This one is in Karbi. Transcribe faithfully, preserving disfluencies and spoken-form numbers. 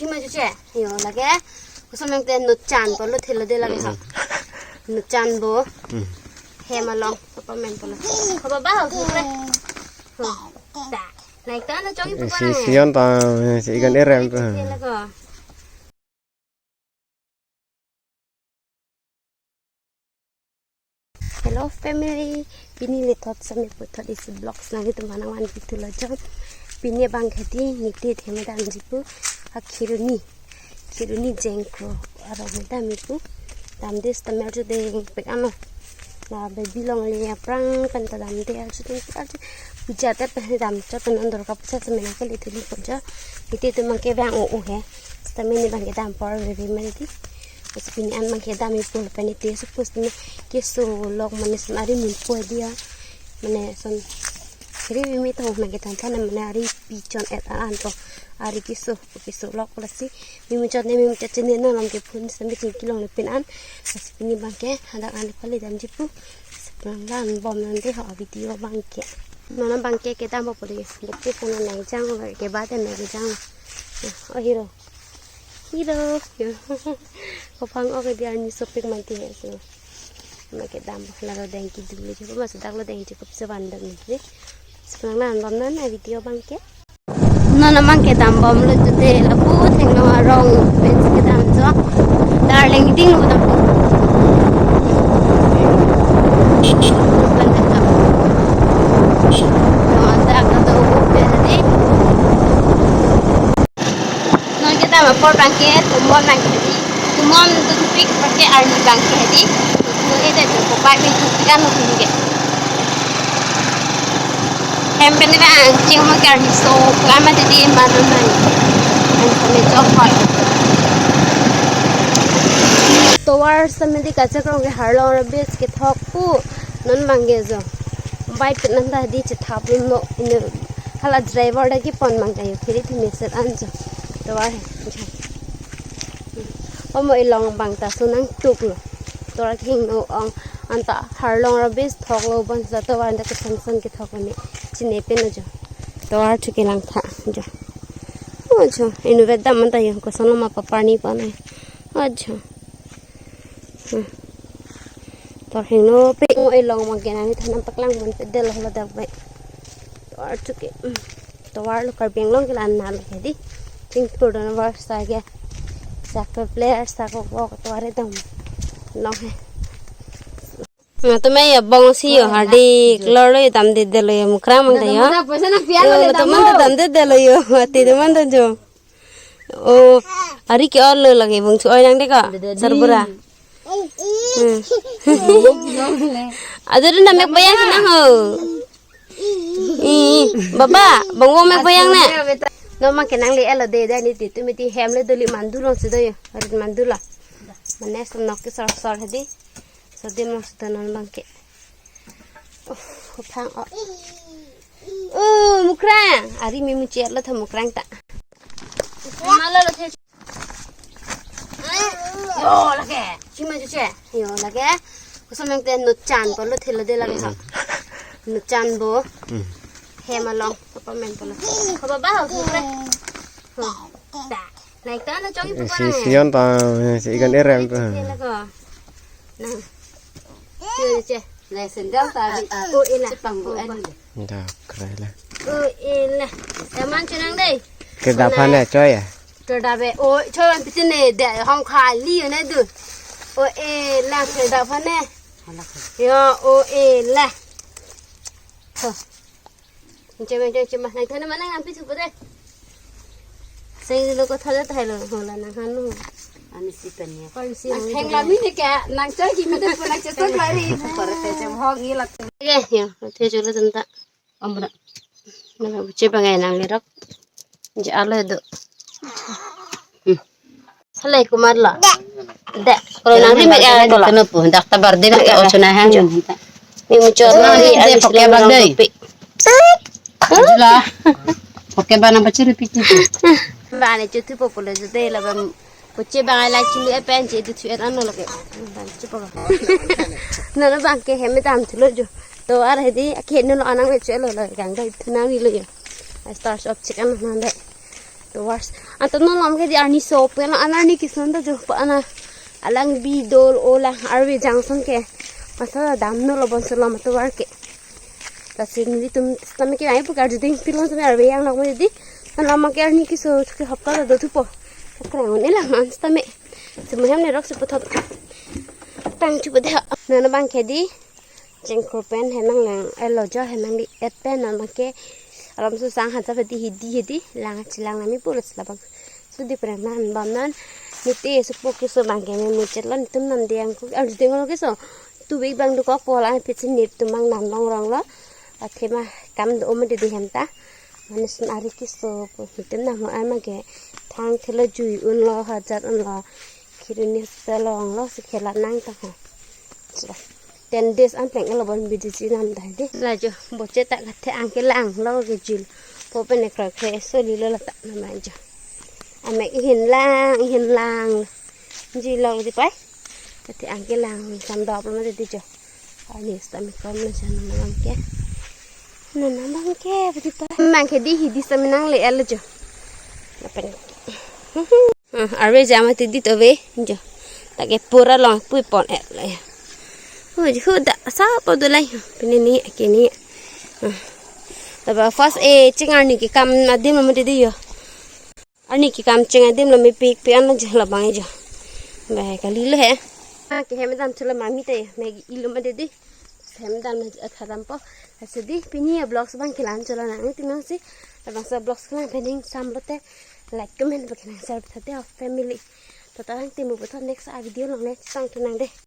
Kima chuche? Yo, lake. Kosonte nuchan pulo thelo de lake ha. Nuchan bo. Hmm. Hem along. Apa men pulo. Apa ba ho, sure. Hmm. Ta. Naik ta na chongi. Eh, pupa si na. Sion ta, eh, si ikan erem tu. Lake. Hello family, pini le thot sami puthot isi vlogs nanglitum aphan nangvan pithu lo jo. Pini abang ke hedi niti theme damji pu ha Kheroni, Kheroni Jengkro arong damji pu. Damde stammer ju dengpik ano. La baby longle aphrang pen ta damde arju dengpik arju. Puja ta pen damchot pen andor ka puja sami nangkele thili po jo. Niti atum abang ke bang o o he. Stammer ne abang ke dam apor veve mari di. Bas pini an abang ke damji pu lapen ite suppose ne keso lok mane son ari mun po dia. Mane son kiri mi to abang ke than than mane ari pichon et an to. Ari keso, keso lok lasi. Mi muchot ne mi muchot chini na lam ke phun stammer chingki longle pen an. Bas pini abang ke hadak an pali damji pu. Siplang lan bom nang de ho video abang ke. Non abang ke kedam po puli. Bukti sana nai jang lo ke ba te nai jang lo. Oh, hero. Hero. Kophang ok dia ni sopik manti he so. Abang ke dam la lo dengki dulu je. Mas dak lo dengki cukup sevan dam ni. Siplang lan bom nang video abang ke. Non abang ke dam bom lo jute lapu Theklong arong pen si kedam jo. Darling ding lo dam. Non kedam apor abang ke tumon abang ke hedi. Tumon toothpick abang ke arni abang ke hedi. Tumon ete tu kopai min toothpick ano ke. Hem pen ni bang ching mo kar ni so kama tadi manu nai. Ang kami jok hoi. Tovar sitame di kachak rong ke harlong ra base kethok pu non abang ke jo. Bike pen nang ta di chethap lo no ini hala driver ta kepon abang ke yo kiri thi meset an jo. Tovar he. Omo ilong abang ta so nangtuk lo. Tovar kehingno ong. Anta harlong ra base thok lo bon sa tovar anta keson son kethok ne. Chine pen ajo. Tovar chu kelang tha ajo. Ajo. Inu vedam anta yo koson lo ma paparni pa na. Ajo. Hmm. Tovar hingno pe mo ilong abang ke nangli than nangpaklang bon pe del lo dak bai. Tovar chu ke. Hmm. Tovar lo Karbi Anglong ke la nal ke di. Chingthur don tovar sa ke. Soccer player sa ko ko tovar dam. Long he. Na to me ya bong si yo hardi klor lo yo damde de lo yo Mukrang abang ta yo. Muna poisa na pian lo yo, le to man to dam. Damde de lo yo. Ati to man to jo. O, ari ke-ol lo lake bung chu oi nang de ko. Dede di. Sarbura. Hmm. Adu dun na mek bayang nang ho. Ih, baba, bang wo mek bayang ne. Non abang ke nangle-et lo de, de ni ti, tumi ti hem le doli mandu long si do yo, rit mandu lo. Mane son nok ke sor sor hedi. So di mong si do non abang ke. Oh, kophang o. Oh, Mukrang. Ari mi muchot lo tha Mukrang ta. Malo lo the. Yo, lake. Chima chuche. Yo, lake. Kosonte nuchan pulo thelo de lake ha. Nuchan bo. Hmm. Hem along. Apa men pulo. Apa ba ho, sure. Ho. Ta. Naik ta na chongi pupa si na. Sion ta, si ikan erem tu. Lake. Na. Yo, chuche. Lai sendal ta. O, ila. Chepang bu an. Dak krai la. O, ila. Taman chunang dei. Kedap aphan ya, choi ya? Kedap e. O, choi wan pitin ne, de hong khali yo ne du. O, ila, kedap aphan ne. Yo, o, ila. Ho. Nche men choi chima. Nang thana mana nang pithu ko de. Seng lo ko thada thai lo, ho la nang han lo. Ani si pen ya. Kon si nang theng la mi ne ka, nang choi ki mi de ko nang chesok la ri. Pare te chem hog ni la. Ke, ya, the chulo tanta. Amra. Nang buche bangai nang lerok. Je alo do. Hmm. Halai kumar la. De. Kalau nang ri mek ya ko la. Kena pu, dak ta bar de mek ya o chuna hang. Ni muchot na ni de poke bag dei. Jula. Poke bag nang pachiri piti. Ba ne chutu popolo jute la bam. Koche bang ai la chulu e pen che du thu et ano lake. Bang che pa. Nana bang ke hem dam thulo jo. Tovar hedi akhe no lo anang le che lo lo gang dai thuna wi lo yo. Ai stars of chicken na dai. Tovar. Anto non lam ke di arni so pen an arni kison ta jo pa ana alang bidol olang arve jangson ke. Masa dam no lo bonso lam tovar ke. Lasi nelitum sitame ke ai pukar juding pilon sitame arve yang nok ma di. An lam ke arni keso ke hapta ta do thupo. Kre un elang an sitame. Semuhem ne rok si puthot. Tang chupa de. Nana bang ke di. Chengkhur pen henang lang elo jo henang di et pen non bang ke alam susang hansa pati hidi hidi lang chilang nami pulo sila bang. Sudi pren nan bam non niti supo keso bang ke me muchet lo nitum non diang ku arju ding lo keso. Tu big bang dukok pola pitsi nitum bang nam long rong lo. Athema kam do om de di hem ta. Manis ari keso po nitum nam ho ama ke thang thelo jui un lo hajat un lo. Khiruni selong lo si khela nang ta ha. Sila. Ten days an pleng elo bon bidi si nam dai de. La jo boche ta kathe angke lang lo ke jil. Po pen ne kra kre soli lo la ta na ma jo. Ame ihin lang, ihin lang. Jil lo di pai. Kathe angke lang sam dop lo ma di jo. Ani sitame kom lo jan na bang ke. Na na bang ke pati pai. Bang ke di hidi sitame nang le elo jo. Lapen. Ah, arve jama ti di to ve jo. Ta ke pura long pui pon et le. Hu hu da sa po do lai. Pini ni ke ni. Ah. Taba first e ching arni ke kam adim ma di di jo. Arni ke kam ching adim lo me pik pi an jo labang jo. Ba kali lo he. Ah, ke hem dam chulo mami te me ilo ma di di. Hem dam na khatam po. Asidi pini ya vlogs bang kelang chulo nang ti nang si. Labangso vlogs kelang pening sam lo te. Like, comment, bagi nang share, pethot de family. Tata lang timu pethot next a video long ne sang tu nang de.